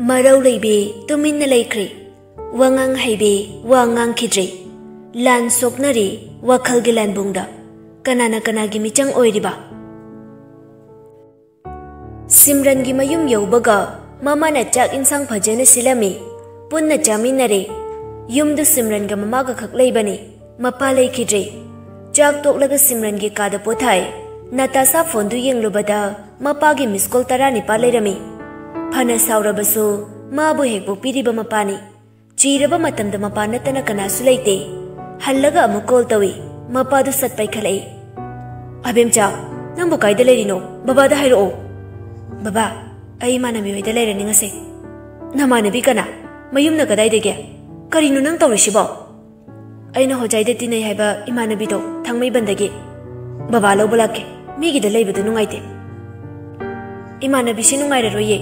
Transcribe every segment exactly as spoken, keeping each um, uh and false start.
ꯃꯔꯧ ꯂꯩꯕꯤ ꯇꯨꯃꯤꯟꯅ ꯂꯩꯈ꯭ꯔꯦ꯫ ꯋꯥꯉꯥꯡ ꯍꯩꯕꯤ ꯋꯥ ꯉꯥꯡꯈꯤꯗ꯭ꯔꯦ꯫ ꯂꯥꯟ ꯁꯣꯛꯅꯔꯤ ꯋꯥꯈꯜꯒꯤ ꯂꯥꯟꯕꯨꯡꯗ꯫ ꯀꯅꯥꯅ ꯀꯅꯥꯒꯤ ꯃꯤꯆꯪ ꯑꯣꯏꯔꯤꯕ? ꯁꯤꯝꯔꯟꯒꯤ ꯃꯌꯨꯝ ꯌꯧꯕꯒ ꯃꯃꯥꯅ ꯆꯥꯛ ꯏꯟꯁꯥꯡ ꯐꯖꯅ ꯁꯤꯜꯂꯝꯃꯤ꯫ ꯄꯨꯟꯅ ꯆꯥꯃꯤꯟꯅꯔꯦ꯫ ꯌꯨꯝꯗꯨ ꯁꯤꯝꯔꯟꯒ ꯃꯃꯥꯒ ꯈꯛ ꯂꯩꯕꯅꯤ꯫ ꯃꯄꯥ ꯂꯩꯈꯤꯗ꯭ꯔꯦ꯫ ꯆꯥꯛ ꯇꯣꯛꯂꯒ ꯁꯤꯝꯔꯟꯒꯤ ꯀꯥꯗ ꯄꯣꯊꯥꯏ꯫ ꯅꯇꯥꯁꯥ ꯐꯣꯟꯗꯨ ꯌꯦꯡꯂꯨꯕꯗ ꯃꯄꯥꯒꯤ ꯃꯤꯁ ꯀꯣꯜ ꯇꯔꯥꯅꯤꯄꯥꯜ ꯂꯩꯔꯝꯃꯤ꯫ ꯐꯅ ꯁꯥꯎꯔꯕꯁꯨ ꯃꯥꯕꯨ ꯍꯦꯛ ꯄꯣꯛꯄꯤꯔꯤꯕ ꯃꯄꯥꯅꯤ꯫ ꯆꯤꯔꯕ ꯃꯇꯝꯗ ꯃꯄꯥ ꯅꯠꯇꯅ ꯀꯅꯥꯁꯨ ꯂꯩꯇꯦ꯫ ꯍꯜꯂꯒ ꯑꯃꯨꯛ ꯀꯣꯜ ꯇꯧꯏ꯫ ꯃꯄꯥꯗꯨ ꯁꯠ ꯄꯥꯏꯈꯠꯂꯛꯏ꯫ "ꯑꯕꯦꯝꯆꯥ, ꯅꯪꯕꯨ ꯀꯥꯏꯗ ꯂꯩꯔꯤꯅꯣ? ꯕꯕꯥꯗ ꯍꯥꯏꯔꯛꯑꯣ꯫" "ꯕꯕꯥ, ꯑꯩ ꯏꯃꯥꯟꯅꯕꯤ ꯍꯣꯏꯗ ꯂꯩꯔꯦ ꯉꯁꯤ꯫" "ꯅꯃꯥꯟꯅꯕꯤ ꯀꯅꯥ? ꯃꯌꯨꯝꯅ ꯀꯗꯥꯏꯗꯒꯤ? ꯀꯔꯤꯅꯣ ꯅꯪ ꯇꯧꯔꯤꯁꯤꯕꯣ?" "ꯑꯩꯅ ꯍꯣꯖꯥꯏꯗ ꯇꯤꯟꯅꯩ ꯍꯥꯏꯕ ꯏꯃꯥꯟꯅꯕꯤꯗꯣ ꯊꯥꯡꯃꯩꯕꯟꯗꯒꯤ꯫ ꯕꯕꯥ ꯂꯧꯕ ꯂꯥꯛꯀꯦ꯫ ꯃꯤꯒꯤꯗ ꯂꯩꯕꯗꯨ ꯅꯨꯡꯉꯥꯏꯇꯦ꯫" "ꯏꯃꯥꯟꯅꯕꯤꯁꯤ ꯅꯨꯡꯉꯥꯏꯔꯔꯣꯏꯌꯦ꯫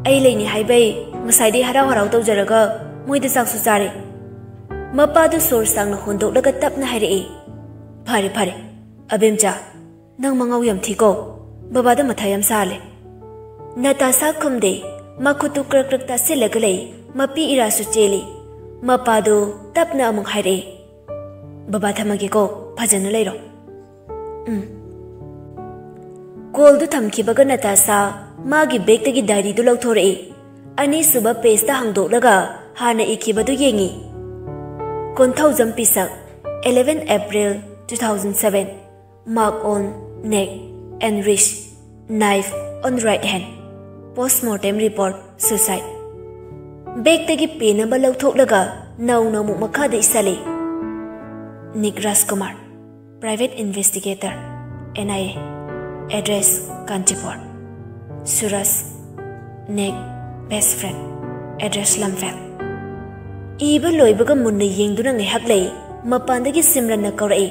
ꯑꯩ ꯂꯩꯅꯤ ꯍꯥꯏꯕꯩ ꯉꯁꯥꯏꯗꯩ ꯍꯔꯥꯎ ꯍꯔꯥꯎ ꯇꯧꯖꯔꯒ ꯃꯣꯏꯗ ꯆꯥꯛꯁꯨ ꯆꯥꯔꯦ꯫" ꯃꯄꯥꯗꯨ ꯁꯣꯔ ꯁꯥꯡꯅ ꯍꯣꯟꯗꯣꯛꯂꯒ ꯇꯞꯅ ꯍꯥꯏꯔꯛꯏ꯫ "ꯐꯔꯦ, ꯐꯔꯦ꯫ ꯑꯕꯦꯝꯆꯥ, ꯅꯪ ꯃꯉꯥꯎ ꯌꯥꯝ ꯊꯤꯀꯣ꯫ ꯕꯕꯥꯗ ꯃꯊꯥ ꯌꯥꯝ ꯁꯥꯍꯜꯂꯦ꯫" ꯅꯇꯥꯁꯥ ꯈꯨꯝꯗꯦ꯫ ꯃꯈꯨꯠꯇꯨ ꯀ꯭ꯔꯛ ꯀ꯭ꯔꯛ ꯇꯥꯁꯤꯜꯂꯒ ꯂꯩ꯫ ꯃꯄꯤ ꯏꯔꯥꯁꯨ ꯆꯦꯜꯂꯤ꯫ ꯃꯄꯥꯗꯨ ꯇꯞꯅ ꯑꯃꯨꯛ ꯍꯥꯏꯔꯛꯏ, "ꯕꯕꯥ, ꯊꯝꯃꯒꯦꯀꯣ꯫ ꯐꯖꯅ ꯂꯩꯔꯣ꯫" "ꯎꯝ꯫" ꯀꯣꯜꯗꯨ ꯊꯝꯈꯤꯕꯒ ꯅꯇꯥꯁꯥ ꯃꯥꯒꯤ ꯕꯦꯒꯇꯒꯤ ꯗꯥꯏꯔꯤꯗꯨ ꯂꯧꯊꯣꯔꯛꯏ꯫ ꯑꯅꯤꯁꯨꯕ ꯄꯦꯖꯇ ꯍꯥꯡꯗꯣꯛꯂꯒ ꯍꯥꯟꯅ ꯏꯈꯤꯕꯗꯨ ꯌꯦꯡꯉꯤ꯫ "ꯀꯣꯟꯊꯧꯖꯝ ꯄꯤꯁꯛ, eleven April two thousand seven, mark on neck and wrist, knife on right hand, post mortem report suicide꯫" ꯕꯦꯒꯇꯒꯤ ꯄꯦꯟ ꯑꯃ ꯂꯧꯊꯣꯛꯂꯒ ꯅꯧꯅ ꯑꯃꯨꯛ ꯃꯈꯥꯗ ꯏꯁꯜꯂꯤ꯫ "ꯅꯤꯛ ꯔꯥꯖꯀꯨꯃꯥꯔ, private investigator, N I A, address Kanchipur. Suraj, ꯅꯤꯛ, best friend, address ꯂꯝꯐꯦꯜ꯫" ꯏꯕ ꯂꯣꯏꯕꯒ ꯃꯨꯟꯅ ꯌꯦꯡꯗꯨꯅ ꯉꯥꯏꯍꯥꯛ ꯂꯩ꯫ ꯃꯄꯥꯟꯗꯒꯤ ꯁꯤꯝꯔꯟꯅ ꯀꯧꯔꯛꯏ,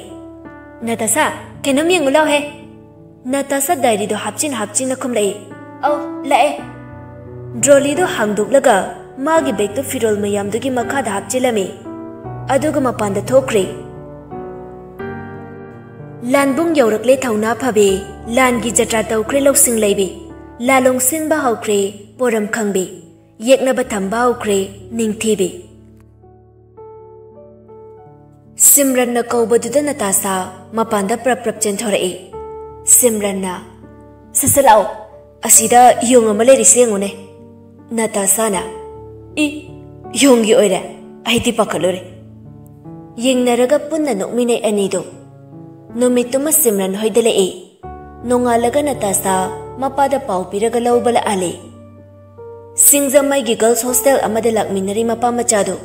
"ꯅꯇꯥꯁꯥ, ꯀꯩꯅꯣꯝ ꯌꯦꯡꯉꯨ ꯂꯥꯎꯍꯦ꯫" ꯅꯇꯥꯁꯥ ꯗꯥꯏꯔꯤꯗꯨ ꯍꯥꯞꯆꯤꯟ ꯍꯥꯞꯆꯤꯟꯅ ꯈꯨꯝꯂꯛꯏ꯫ "ꯑꯧ, ꯂꯥꯛꯑꯦ꯫" ꯗ꯭ꯔꯣꯂꯤꯗꯨ ꯍꯥꯡꯗꯣꯛꯂꯒ ꯃꯥꯒꯤ ꯕꯦꯒꯇꯨ ꯐꯤꯔꯣꯜ ꯃꯌꯥꯝꯗꯨꯒꯤ ꯃꯈꯥꯗ ꯍꯥꯞꯆꯤꯜꯂꯝꯃꯤ꯫ ꯑꯗꯨꯒ ꯃꯄꯥꯟꯗ ꯊꯣꯛꯈ꯭ꯔꯦ꯫ ꯂꯥꯟꯕꯨꯡ ꯌꯧꯔꯛꯂꯦ ꯊꯧꯅꯥ ꯐꯕꯤ, ꯂꯥꯟꯒꯤ ꯖꯇ꯭ꯔꯥ ꯇꯧꯈ꯭ꯔꯦ ꯂꯧꯁꯤꯡ ꯂꯩꯕꯤ, ꯂꯥꯂꯣꯡ ꯁꯤꯟꯕ ꯍꯧꯈ꯭ꯔꯦ ꯄꯣꯔꯝ ꯈꯪꯕꯤ꯫ ꯌꯦꯛꯅꯕ ꯊꯝꯕ ꯍꯧꯈ꯭ꯔꯦ ꯅꯤꯡꯊꯤꯕꯤ꯫ ꯁꯤꯝꯔꯟꯅ ꯀꯧꯕꯗꯨꯗ ꯅꯇꯥꯁꯥ ꯃꯄꯥꯟꯗ ꯄ꯭ꯔꯞ ꯄ꯭ꯔꯞ ꯆꯦꯟꯊꯣꯔꯛꯏ꯫ ꯁꯤꯝꯔꯟꯅ, "ꯁꯠ ꯁꯠ ꯂꯥꯛꯑꯣ, ꯑꯁꯤꯗ ꯌꯣꯡ ꯑꯃ ꯂꯩꯔꯤꯁꯦ ꯌꯦꯡꯉꯨꯅꯦ꯫" ꯅꯇꯥꯁꯥꯅ, "ꯏ, ꯌꯣꯡꯒꯤ ꯑꯣꯏꯔꯦ? ꯑꯩꯗꯤ ꯄꯥꯈꯠꯂꯨꯔꯦ꯫" ꯌꯦꯡꯅꯔꯒ ꯄꯨꯟꯅ ꯅꯣꯛꯃꯤꯟꯅꯩ ꯑꯅꯤꯗꯣ꯫ ꯅꯨꯃꯤꯠꯇꯨꯃ ꯁꯤꯝꯔꯟ ꯍꯣꯏꯗ ꯂꯦꯛꯏ꯫ ꯅꯣꯡꯉꯥꯜꯂꯒ ꯅꯇꯥꯁꯥ ꯃꯄꯥꯗ ꯄꯥꯎ ꯄꯤꯔꯒ ꯂꯧꯕ ꯂꯥꯛꯍꯜꯂꯤ꯫ ꯁꯤꯡꯖꯃꯩꯒꯤ ꯒꯔꯜꯁ ꯍꯣꯁꯇꯦꯜ ꯑꯃꯗ ꯂꯥꯛꯃꯤꯟꯅꯔꯤ ꯃꯄꯥ ꯃꯆꯥꯗꯨ꯫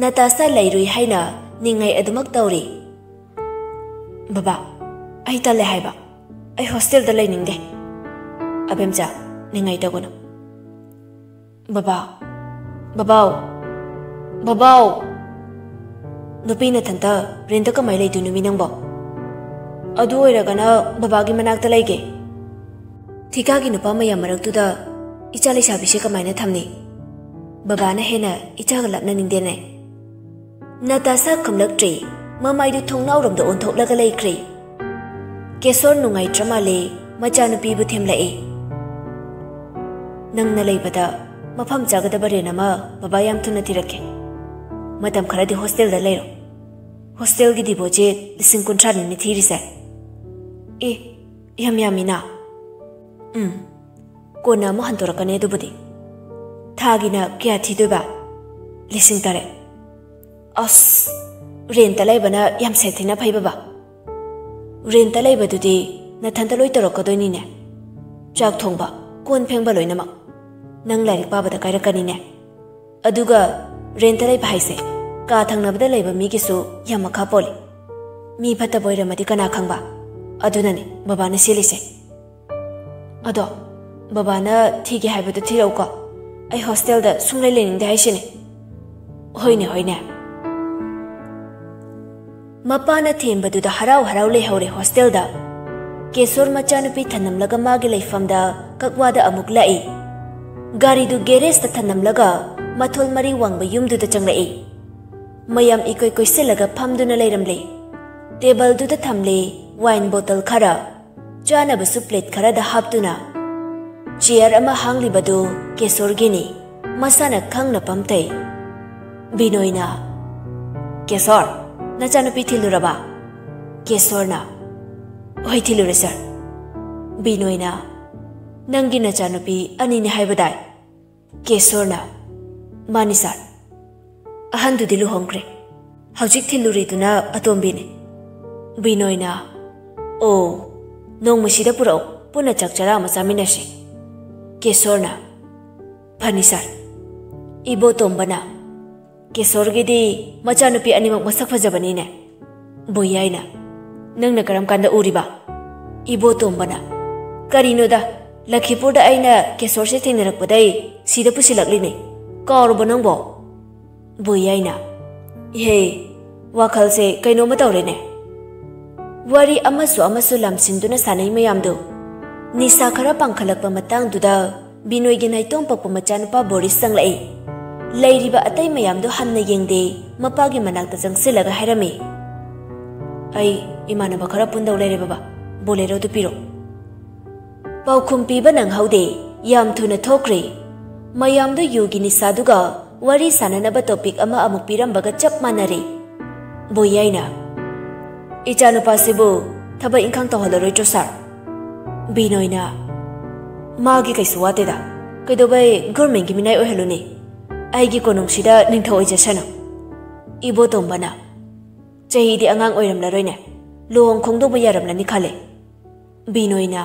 ꯅꯇꯥꯁꯥ ꯂꯩꯔꯨꯏ ꯍꯥꯏꯅ ꯅꯤꯡꯉꯥꯏ ꯑꯗꯨꯃꯛ ꯇꯧꯔꯤ꯫ "ꯕꯕꯥ, ꯑꯩ ꯇꯜꯂꯦ ꯍꯥꯏꯕ꯫ ꯑꯩ ꯍꯣꯁꯇꯦꯜꯗ ꯂꯩꯅꯤꯡꯗꯦ꯫" "ꯑꯕꯦꯝꯆꯥ, ꯅꯤꯡꯉꯥꯏ ꯇꯧꯒꯅꯨ꯫" "ꯕꯕꯥ, ꯕꯕꯥꯎ, ꯕꯕꯥꯎ!" "ꯅꯨꯄꯤ ꯅꯊꯟꯇ ꯔꯦꯟꯇ ꯀꯃꯥꯏ ꯂꯩꯗꯣꯏꯅꯣ ꯃꯤ ꯅꯪꯕꯣ? ꯑꯗꯨ ꯑꯣꯏꯔꯒꯅ ꯕꯕꯥꯒꯤ ꯃꯅꯥꯛꯇ ꯂꯩꯒꯦ꯫" "ꯊꯤꯀꯥꯒꯤ ꯅꯨꯄꯥ ꯃꯌꯥꯝ ꯃꯔꯛꯇꯨꯗ ꯏꯆꯥ ꯂꯩꯁꯥꯕꯤꯁꯦ ꯀꯃꯥꯏꯅ ꯊꯝꯅꯤ? ꯕꯕꯥꯅ ꯍꯦꯟꯅ ꯏꯆꯥꯒ ꯂꯥꯞꯅꯅꯤꯡꯗꯦꯅꯦ꯫" ꯅꯇꯥꯁꯥ ꯈꯨꯝꯂꯛꯇ꯭ꯔꯦ꯫ ꯃꯃꯥꯏꯗꯨ ꯊꯣꯡꯅꯥꯎꯔꯣꯝꯗ ꯑꯣꯟꯊꯣꯛꯂꯒ ꯂꯩꯈ꯭ꯔꯦ꯫ "ꯀꯦꯁꯣꯔ ꯅꯨꯡꯉꯥꯏꯇ꯭ꯔ ꯃꯥꯜꯂꯦ, ꯃꯆꯥꯅꯨꯄꯤꯕꯨ ꯊꯦꯝꯂꯛꯏ꯫" "ꯅꯪꯅ ꯂꯩꯕꯗ ꯃꯐꯝ ꯆꯥꯒꯗꯕ ꯔꯦꯟ ꯑꯃ ꯕꯕꯥ ꯌꯥꯝ ꯊꯨꯅ ꯊꯤꯔꯛꯀꯦ꯫ ꯃꯇꯝ ꯈꯔꯗꯤ ꯍꯣꯁꯇꯦꯜꯗ ꯂꯩꯔꯣ꯫ ꯍꯣꯁꯇꯦꯜꯒꯤ ꯗꯤꯄꯣꯖꯤꯠ ꯂꯤꯁꯤꯡ ꯀꯨꯟꯊ꯭ꯔꯥꯅꯤꯅꯦ ꯊꯤꯔꯤꯁꯦ꯫" "ꯑꯦ, ꯌꯥꯝ ꯌꯥꯝꯃꯤꯅ꯫" "ꯎꯝ, ꯀꯣꯟꯅ ꯑꯃꯨꯛ ꯍꯟꯗꯣꯔꯛꯀꯅꯤ ꯑꯗꯨꯕꯨꯗꯤ꯫ ꯊꯥꯒꯤꯅ ꯀꯌꯥ ꯊꯤꯗꯣꯏꯕ?" "ꯂꯤꯁꯤꯡ ꯇꯔꯦꯠ꯫" "ꯑꯁ, ꯔꯦꯟꯇ ꯂꯩꯕꯅ ꯌꯥꯝ ꯁꯦꯠꯊꯤꯅ ꯐꯩ ꯕꯕꯥ꯫ ꯔꯦꯟꯇ ꯂꯩꯕꯗꯨꯗꯤ ꯅꯊꯟꯇ ꯂꯣꯏ ꯇꯧꯔꯛꯀꯗꯣꯏꯅꯤꯅꯦ꯫ ꯆꯥꯛ ꯊꯣꯡꯕ, ꯀꯣꯟ ꯐꯦꯡꯕ ꯂꯣꯏꯅꯃꯛ꯫ ꯅꯪ ꯂꯥꯏꯔꯤꯛ ꯄꯥꯕꯗ ꯀꯥꯏꯔꯛꯀꯅꯤꯅꯦ꯫ ꯑꯗꯨꯒ ꯔꯦꯟꯇ ꯂꯩꯕ ꯍꯥꯏꯁꯦ ꯀꯥ ꯊꯪꯅꯕꯗ ꯂꯩꯕ ꯃꯤꯒꯤꯁꯨ ꯌꯥꯝ ꯃꯈꯥ ꯄꯣꯜꯂꯤ꯫ ꯃꯤ ꯐꯠꯇꯕ ꯑꯣꯏꯔꯝꯃꯗꯤ ꯀꯅꯥ ꯈꯪꯕ? ꯑꯗꯨꯅꯅꯦ ꯕꯕꯥꯅ ꯁꯤꯜꯂꯤꯁꯦ꯫ ꯑꯗꯣ ꯕꯕꯥꯅ ꯊꯤꯒꯦ ꯍꯥꯏꯕꯗꯣ ꯊꯤꯔꯛꯎꯀꯣ꯫ ꯑꯩ ꯍꯣꯁꯇꯦꯜꯗ ꯁꯨꯡꯂꯩ ꯂꯩꯅꯤꯡꯗꯦ ꯍꯥꯏꯁꯤꯅꯦ꯫" "ꯍꯣꯏꯅꯦ, ꯍꯣꯏꯅꯦ꯫" ꯃꯄꯥꯅ ꯊꯦꯝꯕꯗꯨꯗ ꯍꯔꯥꯎ ꯍꯔꯥꯎ ꯂꯩꯍꯧꯔꯦ ꯍꯣꯁꯇꯦꯜꯗ꯫ ꯀꯦꯁꯣꯔ ꯃꯆꯥꯅꯨꯄꯤ ꯊꯅꯝꯂꯒ ꯃꯥꯒꯤ ꯂꯩꯐꯝꯗ ꯀꯛꯋꯥꯗ ꯑꯃꯨꯛ ꯂꯥꯛꯏ꯫ ꯒꯥꯔꯤꯗꯨ ꯒꯦꯔꯦꯖꯇ ꯊꯅꯝꯂꯒ ꯃꯊꯣꯜ ꯃꯔꯤ ꯋꯥꯡꯕ ꯌꯨꯝꯗꯨꯗ ꯆꯪꯂꯛꯏ꯫ ꯃꯌꯥꯝ ꯏꯀꯣꯏ ꯀꯣꯏꯁꯤꯜꯂꯒ ꯐꯝꯗꯨꯅ ꯂꯩꯔꯝꯂꯦ꯫ ꯇꯦꯕꯜꯗꯨꯗ ꯊꯝꯂꯦ ꯋꯥꯏꯟ ꯕꯣꯇꯜ ꯈꯔ, ꯆꯥꯅꯕꯁꯨ ꯄ꯭ꯂꯦꯠ ꯈꯔꯗ ꯍꯥꯞꯇꯨꯅ꯫ ꯆꯤꯌꯔ ꯑꯃ ꯍꯥꯡꯂꯤꯕꯗꯨ ꯀꯦꯁꯣꯔꯒꯤꯅꯤ꯫ ꯃꯁꯥꯅ ꯈꯪꯅ ꯄꯝꯊꯩ꯫ ꯕꯤꯅꯣꯏꯅ, "ꯀꯦꯁꯣꯔ, ꯅꯆꯥꯅꯨꯄꯤ ꯊꯤꯜꯂꯨꯔꯕ?" ꯀꯦꯁꯣꯔꯅ, "ꯍꯣꯏ, ꯊꯤꯜꯂꯨꯔꯦ, ꯁꯥꯔ꯫" ꯕꯤꯅꯣꯏꯅ, "ꯅꯪꯒꯤ ꯅꯆꯥꯅꯨꯄꯤ ꯑꯅꯤꯅꯦ ꯍꯥꯏꯕꯗꯥꯏ?" ꯀꯦꯁꯣꯔꯅ, "ꯃꯥꯅꯤ, ꯁꯥꯔ꯫ ꯑꯍꯟꯗꯨꯗꯤ ꯂꯨꯍꯣꯡꯈ꯭ꯔꯦ꯫ ꯍꯧꯖꯤꯛ ꯊꯤꯜꯂꯨꯔꯤꯗꯨꯅ ꯑꯇꯣꯝꯕꯤꯅꯤ꯫" ꯕꯤꯅꯣꯏꯅ, "ꯑꯣ, ꯅꯣꯡꯃꯁꯤꯗ ꯄꯨꯔꯛꯎ, ꯄꯨꯟꯅ ꯆꯥꯛ ꯆꯔꯥ ꯑꯃ ꯆꯥꯃꯤꯟꯅꯁꯤ꯫" ꯀꯦꯁꯣꯔꯅ, "ꯐꯅꯤ, ꯁꯥꯔ꯫" ꯏꯕꯣꯇꯣꯝꯕꯅ, "ꯀꯦꯁꯣꯔꯒꯤꯗꯤ ꯃꯆꯥꯅꯨꯄꯤ ꯑꯅꯤꯃꯛ ꯃꯁꯛ ꯐꯖꯕꯅꯤꯅꯦ꯫" ꯕꯣꯌꯥꯏꯅ, "ꯅꯪꯅ ꯀꯔꯝ ꯀꯥꯟꯗ ꯎꯔꯤꯕ?" ꯏꯕꯣꯇꯣꯝꯕꯅ, "ꯀꯔꯤꯅꯣꯗ, ꯂꯈꯤꯄꯨꯔꯗ ꯑꯩꯅ ꯀꯦꯁꯣꯔꯁꯦ ꯊꯦꯡꯅꯔꯛꯄꯗꯩ ꯁꯤꯗ ꯄꯨꯁꯤꯜꯂꯛꯂꯤꯅꯦ꯫ ꯀꯥꯎꯔꯕꯣ ꯅꯪꯕꯣ?" ꯕꯣꯌꯥꯏꯅ, "ꯏꯍꯦ, ꯋꯥꯈꯜꯁꯦ ꯀꯩꯅꯣꯝꯃ ꯇꯧꯔꯦꯅꯦ꯫" ꯋꯥꯔꯤ ꯑꯃꯁꯨ ꯑꯃꯁꯨ ꯂꯥꯝꯁꯤꯟꯗꯨꯅ ꯁꯥꯟꯅꯩ ꯃꯌꯥꯝꯗꯨ꯫ ꯅꯤꯁꯥ ꯈꯔ ꯄꯥꯡꯈꯠꯂꯛꯄ ꯃꯇꯥꯡꯗꯨꯗ ꯕꯤꯅꯣꯏꯒꯤ ꯅꯥꯏꯇꯣꯝ ꯄꯛꯄ ꯃꯆꯥꯅꯨꯄꯥ ꯕꯣꯔꯤꯁ ꯆꯪꯂꯛꯏ꯫ ꯂꯩꯔꯤꯕ ꯑꯇꯩ ꯃꯌꯥꯝꯗꯨ ꯍꯟꯅ ꯌꯦꯡꯗꯦ, ꯃꯄꯥꯒꯤ ꯃꯅꯥꯛꯇ ꯆꯪꯁꯤꯜꯂꯒ ꯍꯥꯏꯔꯝꯃꯤ, "ꯑꯩ ꯏꯃꯥꯟꯅꯕ ꯈꯔ ꯄꯨꯟꯗꯧ ꯂꯩꯔꯦ ꯕꯕꯥ, ꯕꯣꯂꯦꯔꯣꯗꯨ ꯄꯤꯔꯣ꯫" ꯄꯥꯎꯈꯨꯝ ꯄꯤꯕ ꯅꯪꯍꯧꯗꯦ, ꯌꯥꯝ ꯊꯨꯅ ꯊꯣꯛꯈ꯭ꯔꯦ꯫ ꯃꯌꯥꯝꯗꯨ ꯌꯨꯒꯤ ꯅꯤꯁꯥꯗꯨꯒ ꯋꯥꯔꯤ ꯁꯥꯟꯅꯅꯕ ꯇꯣꯄꯤꯛ ꯑꯃ ꯑꯃꯨꯛ ꯄꯤꯔꯝꯕꯒ ꯆꯞ ꯃꯥꯟꯅꯔꯦ꯫ ꯕꯣꯌꯥꯏꯅ, "ꯏꯆꯥꯅꯨꯄꯥꯁꯤꯕꯨ ꯊꯕꯛ ꯏꯪꯈꯥꯡ ꯇꯧꯍꯜꯂꯔꯣꯏꯗ꯭ꯔꯣ, ꯁꯥꯔ?" ꯕꯤꯅꯣꯏꯅ, "ꯃꯥꯒꯤ ꯀꯩꯁꯨ ꯋꯥꯠꯇꯦꯗ, ꯀꯩꯗꯧꯕꯩ ꯒꯣꯔꯃꯦꯟꯒꯤ ꯃꯤꯅꯥꯏ ꯑꯣꯏꯍꯜꯂꯨꯅꯤ? ꯑꯩꯒꯤ ꯀꯣꯅꯨꯡꯁꯤꯗ ꯅꯤꯡꯊꯧ ꯑꯣꯏꯖꯁꯅꯨ꯫" ꯏꯕꯣꯇꯣꯝꯕꯅ, "ꯆꯍꯤꯗꯤ ꯑꯉꯥꯡ ꯑꯣꯏꯔꯝꯂꯔꯣꯏꯅꯦ, ꯂꯨꯍꯣꯡ ꯈꯣꯡꯗꯣꯡꯕ ꯌꯥꯔꯝꯂꯅꯤ ꯈꯜꯂꯦ꯫" ꯕꯤꯅꯣꯏꯅ,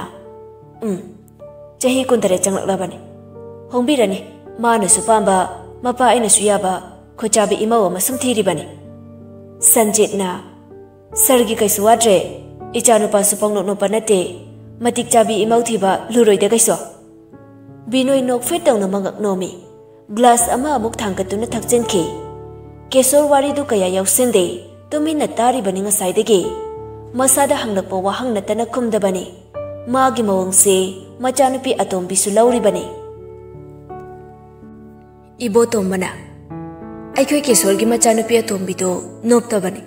"ꯎꯝ, ꯆꯍꯤ ꯀꯨꯟꯇꯔꯦꯠ ꯆꯪꯂꯛꯂꯕꯅꯤ꯫ ꯍꯣꯡꯕꯤꯔꯅꯤ, ꯃꯥꯅꯁꯨ ꯄꯥꯝꯕ, ꯃꯄꯥ ꯑꯩꯅꯁꯨ ꯌꯥꯕ, ꯈꯨꯠꯆꯥꯕꯤ ꯏꯃꯧ ꯑꯃ ꯁꯨꯝ ꯊꯤꯔꯤꯕꯅꯤ꯫" ꯁꯟꯖꯤꯠꯅ, "ꯁꯥꯔꯒꯤ ꯀꯩꯁꯨ ꯋꯥꯗ꯭ꯔꯦ, ꯏꯆꯥꯅꯨꯄꯥꯁꯨ ꯄꯪꯅꯣꯛ ꯅꯣꯛꯄ ꯅꯠꯇꯦ, ꯃꯇꯤꯛ ꯆꯥꯕꯤ ꯏꯃꯧ ꯊꯤꯕ ꯂꯨꯔꯣꯏꯗ ꯀꯩꯁꯨ꯫" ꯕꯤꯅꯣꯏ ꯅꯣꯛꯐꯦꯠ ꯇꯧꯅ ꯃꯉꯛ ꯅꯣꯝꯃꯤ꯫ ꯒ꯭ꯂꯥꯁ ꯑꯃ ꯑꯃꯨꯛ ꯊꯥꯡꯒꯠꯇꯨꯅ ꯊꯛꯆꯤꯟꯈꯤ꯫ ꯀꯦꯁꯣꯔ ꯋꯥꯔꯤꯗꯨ ꯀꯌꯥ ꯌꯥꯎꯁꯤꯟꯗꯦ, ꯇꯨꯃꯤꯟꯅ ꯇꯥꯔꯤꯕꯅꯤ ꯉꯁꯥꯏꯗꯒꯤ꯫ ꯃꯁꯥꯗ ꯍꯪꯂꯛꯄ ꯋꯥꯍꯪ ꯅꯠꯇꯅ ꯈꯨꯝꯗꯕꯅꯤ꯫ ꯃꯥꯒꯤ ꯃꯑꯣꯡꯁꯦ ꯃꯆꯥꯅꯨꯄꯤ ꯑꯇꯣꯝꯕꯤꯁꯨ ꯂꯧꯔꯤꯕꯅꯤ꯫ ꯏꯕꯣꯇꯣꯝꯕꯅ, "ꯑꯩꯈꯣꯏ ꯀꯦꯁꯣꯔꯒꯤ ꯃꯆꯥꯅꯨꯄꯤ ꯑꯇꯣꯝꯕꯤꯗꯨ ꯅꯣꯞꯇꯕꯅꯤ꯫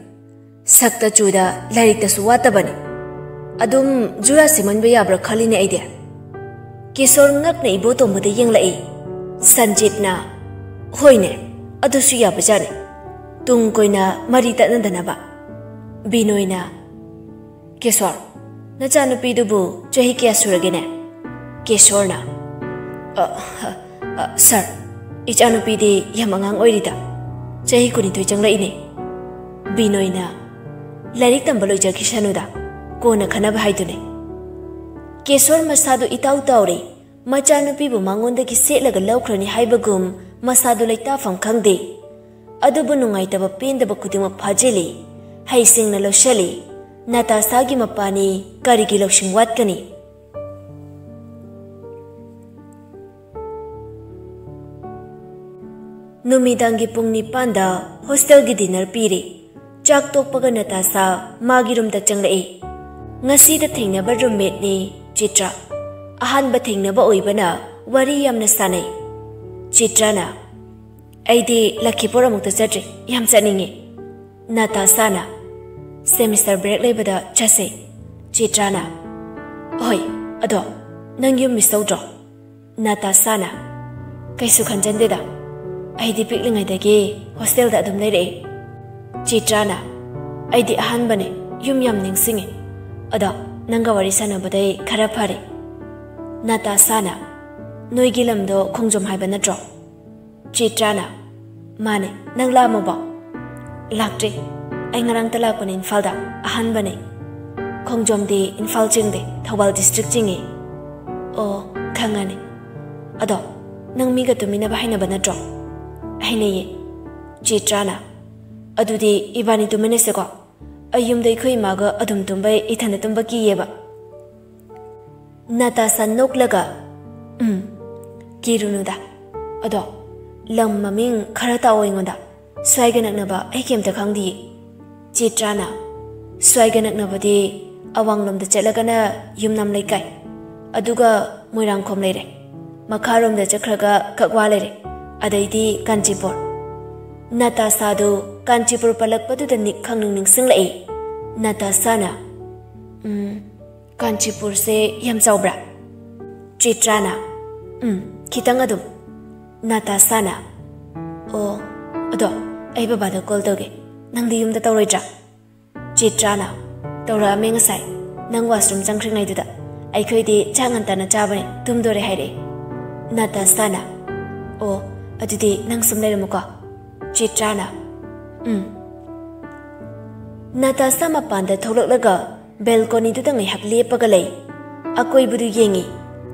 ꯁꯛꯇ ꯆꯨꯗ, ꯂꯥꯏꯔꯤꯛꯇꯁꯨ ꯋꯥꯠꯇꯕꯅꯤ꯫ ꯑꯗꯨꯝ ꯖꯨꯔꯥ ꯁꯦꯝꯍꯟꯕ ꯌꯥꯕ꯭ꯔꯥ ꯈꯜꯂꯤꯅꯦ ꯑꯩꯗꯤ꯫" ꯀꯦꯁꯣꯔ ꯉꯛꯅ ꯏꯕꯣꯇꯣꯝꯕꯗ ꯌꯦꯡꯂꯛꯏ꯫ ꯁꯟꯖꯤꯠꯅ, "ꯍꯣꯏꯅꯦ, ꯑꯗꯨꯁꯨ ꯌꯥꯕꯖꯥꯠꯅꯤ, ꯇꯨꯡ ꯀꯣꯏꯅ ꯃꯔꯤ ꯇꯠꯅꯗꯅꯕ꯫" ꯕꯤꯅꯣꯏꯅ, "ꯀꯦꯁꯣꯔ, ꯅꯆꯥꯅꯨꯄꯤꯗꯨꯕꯨ ꯆꯍꯤ ꯀꯌꯥ ꯁꯨꯔꯒꯦꯅꯦ?" ꯀꯦꯁꯣꯔꯅ, "ꯑ, ꯑ, ꯑ, ꯁꯥꯔ, ꯏꯆꯥꯅꯨꯄꯤꯗꯤ ꯌꯥꯝ ꯑꯉꯥꯡ ꯑꯣꯏꯔꯤꯗ, ꯆꯍꯤ ꯀꯨꯟꯅꯤꯊꯣꯏ ꯆꯪꯂꯛꯏꯅꯦ꯫" ꯕꯤꯅꯣꯏꯅ, "ꯂꯥꯏꯔꯤꯛ ꯇꯝꯕ ꯂꯣꯏꯖꯈꯤꯁꯅꯨꯗ, ꯀꯣꯟꯅ ꯈꯟꯅꯕ ꯍꯥꯏꯗꯨꯅꯤ꯫" ꯀꯦꯁꯣꯔ ꯃꯁꯥꯗꯨ ꯏꯇꯥꯎ ꯇꯥꯎꯔꯦ꯫ ꯃꯆꯥꯅꯨꯄꯤꯕꯨ ꯃꯉꯣꯟꯗꯒꯤ ꯁꯦꯠꯂꯒ ꯂꯧꯈ꯭ꯔꯅꯤ ꯍꯥꯏꯕꯒꯨꯝ ꯃꯁꯥꯗꯨ ꯂꯩꯇꯥꯐꯝ ꯈꯪꯗꯦ꯫ ꯑꯗꯨꯕꯨ ꯅꯨꯡꯉꯥꯏꯇꯕ ꯄꯦꯟꯗꯕ ꯈꯨꯗꯤꯡꯃꯛ ꯐꯥꯖꯤꯜꯂꯤ꯫ ꯍꯩꯁꯤꯡꯅ ꯂꯧꯁꯤꯜꯂꯤ꯫ ꯅꯥꯇꯥꯁꯥꯒꯤ ꯃꯄꯥꯅꯤ ꯀꯔꯤꯒꯤ ꯂꯧꯁꯤꯡ ꯋꯥꯠꯀꯅꯤ? ꯅꯨꯃꯤꯗꯥꯡꯒꯤ ꯄꯨꯡ ꯅꯤꯄꯥꯟꯗ ꯍꯣꯁꯇꯦꯜꯒꯤ ꯗꯤꯅꯔ ꯄꯤꯔꯤ꯫ ꯆꯥꯛ ꯇꯣꯛꯄꯒ ꯅꯥꯇꯥꯁꯥ ꯃꯥꯒꯤ ꯔꯨꯝꯗ ꯆꯪꯂꯛꯏ꯫ ꯉꯁꯤꯗ ꯊꯦꯡꯅꯕ ꯔꯨꯝꯃꯦꯠꯅꯤ ꯆꯤꯇ꯭ꯔꯥ꯫ ꯑꯍꯥꯟꯕ ꯊꯦꯡꯅꯕ ꯑꯣꯏꯕꯅ ꯋꯥꯔꯤ ꯌꯥꯝꯅ ꯁꯥꯟꯅꯩ꯫ ꯆꯤꯇ꯭ꯔꯥꯅ, "ꯑꯩꯗꯤ ꯂꯈꯤꯄꯨꯔ ꯑꯃꯨꯛꯇ ꯆꯠꯇ꯭ꯔꯤ, ꯌꯥꯝ ꯆꯠꯅꯤꯡꯉꯤ꯫" ꯅꯥꯇꯥꯁꯥꯅ, "ꯁꯦꯃꯤꯁꯇꯔ ꯕ꯭ꯔꯦꯛ ꯂꯩꯕꯗ ꯆꯠꯁꯦ꯫" ꯆꯤꯇ꯭ꯔꯥꯅ, "ꯍꯣꯏ, ꯑꯗꯣ ꯅꯪ ꯌꯨꯝ ꯃꯤꯁ ꯇꯧꯗ꯭ꯔꯣ?" ꯅꯥꯇꯥꯁꯥꯅ, "ꯀꯩꯁꯨ ꯈꯟꯖꯟꯗꯦꯗ, ꯑꯩꯗꯤ ꯄꯤꯛꯂꯤꯉꯩꯗꯒꯤ ꯍꯣꯁꯇꯦꯜꯗ ꯑꯗꯨꯝ ꯂꯩꯔꯛꯑꯦ꯫" ꯆꯤꯇ꯭ꯔꯥꯅ, "ꯑꯩꯗꯤ ꯑꯍꯥꯟꯕꯅꯦ, ꯌꯨꯝ ꯌꯥꯝ ꯅꯤꯡꯁꯤꯡꯉꯦ꯫ ꯑꯗꯣ ꯅꯪꯒ ꯋꯥꯔꯤ ꯁꯥꯟꯅꯕꯗꯩ ꯈꯔ ꯐꯔꯦ꯫" ꯅꯥꯇꯥꯁꯥꯅ, "ꯅꯣꯏꯒꯤ ꯂꯝꯗꯣ ꯈꯣꯡꯖꯣꯝ ꯍꯥꯏꯕ ꯅꯠꯇ꯭ꯔꯣ?" ꯆꯤꯇ꯭ꯔꯥꯅ, "ꯃꯥꯅꯦ, ꯅꯪ ꯂꯥꯛꯑꯝꯃꯕꯣ?" "ꯂꯥꯛꯇ꯭ꯔꯤ꯫ ꯑꯩ ꯉꯔꯥꯡꯇ ꯂꯥꯛꯄꯅꯦ ꯏꯝꯐꯥꯜꯗ, ꯑꯍꯥꯟꯕꯅꯦ꯫" "ꯈꯣꯡꯖꯣꯝꯗꯤ ꯏꯝꯐꯥꯜ ꯆꯤꯡꯗꯦ, ꯊꯧꯕꯥꯜ ꯗꯤꯁꯇ꯭ꯔꯤꯛ ꯆꯤꯡꯉꯦ꯫" "ꯑꯣ, ꯈꯪꯉꯅꯤ꯫ ꯑꯗꯣ ꯅꯪ ꯃꯤꯒ ꯇꯨꯃꯤꯟꯅꯕ ꯍꯩꯅꯕ ꯅꯠꯇ꯭ꯔꯣ?" "ꯍꯩꯅꯩꯌꯦ꯫" ꯆꯤꯇ꯭ꯔꯥꯅ, "ꯑꯗꯨꯗꯤ ꯏꯕꯥꯅꯤ ꯇꯨꯃꯤꯟꯅꯁꯦꯀꯣ꯫ ꯑꯩ ꯌꯨꯝꯗ ꯑꯩꯈꯣꯏ ꯏꯃꯥꯒ ꯑꯗꯨꯝ ꯇꯨꯝꯕꯩ ꯏꯊꯟꯗ ꯇꯨꯝꯕ ꯀꯤꯌꯦꯕ꯫" ꯅꯥꯇꯥꯁꯥ ꯅꯣꯛꯂꯒ, "ꯎꯝ, ꯀꯤꯔꯨꯅꯨꯗ꯫ ꯑꯗꯣ ꯂꯝ ꯃꯃꯤꯡ ꯈꯔ ꯇꯥꯛꯑꯣ ꯑꯩꯉꯣꯟꯗ꯫ ꯁ꯭ꯋꯥꯏꯒ ꯅꯛꯅꯕ ꯑꯩ ꯀꯩꯝꯇ ꯈꯪꯗꯤꯌꯦ꯫" ꯆꯤꯇ꯭ꯔꯥꯅ, "ꯁ꯭ꯋꯥꯏꯒ ꯅꯛꯅꯕꯗꯤ ꯑꯋꯥꯡꯂꯣꯝꯗ ꯆꯠꯂꯒꯅ ꯌꯨꯝꯅꯥꯝ ꯂꯩꯀꯥꯏ, ꯑꯗꯨꯒ ꯃꯣꯏꯔꯥꯡꯈꯣꯝ ꯂꯩꯔꯦ, ꯃꯈꯥꯔꯣꯝꯗ ꯆꯠꯈ꯭ꯔꯒ ꯀꯛꯋꯥ ꯂꯩꯔꯦ, ꯑꯗꯩꯗꯤ ꯀꯥꯟꯆꯤꯄꯨꯔ꯫" ꯅꯥꯇꯥꯁꯥꯗꯨ ꯀꯥꯟꯆꯤꯄꯨꯔ ꯄꯜꯂꯛꯄꯗꯨꯗ ꯅꯤꯛ ꯈꯪꯅꯤꯡ ꯅꯤꯡꯁꯤꯡꯂꯛꯏ꯫ ꯅꯥꯇꯥꯁꯥꯅ, "ꯎꯝ, ꯀꯥꯟꯆꯤꯄꯨꯔꯁꯦ ꯌꯥꯝ ꯆꯥꯎꯕ꯭ꯔꯥ?" ꯆꯤꯇ꯭ꯔꯥꯅ, "ꯎꯝ, ꯈꯤꯇꯪ ꯑꯗꯨꯝ꯫ ꯅꯥꯇꯥꯁꯥꯅ, "ꯑꯣ, ꯑꯗꯣ ꯑꯩ ꯕꯕꯥꯗ ꯀꯣꯜ ꯇꯧꯒꯦ, ꯅꯪꯗꯤ ꯌꯨꯝꯗ ꯇꯧꯔꯣꯏꯗ꯭ꯔꯥ?" ꯆꯤꯇ꯭ꯔꯥꯅ, "ꯇꯧꯔꯛꯑꯝꯃꯦ ꯉꯁꯥꯏ, ꯅꯪ ꯋꯥꯁꯔꯨꯝ ꯆꯪꯈ꯭ꯔꯤꯉꯩꯗꯨꯗ꯫ ꯑꯩꯈꯣꯏꯗꯤ ꯆꯥꯛ ꯉꯟꯇꯥꯅ ꯆꯥꯕꯅꯦ, ꯇꯨꯝꯗꯣꯔꯦ ꯍꯥꯏꯔꯛꯑꯦ꯫" ꯅꯥꯇꯥꯁꯥꯅ, "ꯑꯣ, ꯑꯗꯨꯗꯤ ꯅꯪ ꯁꯨꯝ ꯂꯩꯔꯝꯃꯨꯀꯣ꯫" ꯆꯤꯇ꯭ꯔꯥꯅ, "ꯎꯝ꯫" ꯅꯥꯇꯥꯁꯥ ꯃꯄꯥꯟꯗ ꯊꯣꯛꯂꯛꯂꯒ ꯕꯦꯜꯀꯣꯅꯤꯗꯨꯗ ꯉꯥꯏꯍꯥꯛ ꯂꯦꯞꯄꯒ ꯂꯩ꯫ ꯑꯀꯣꯏꯕꯗꯨ ꯌꯦꯡꯏ꯫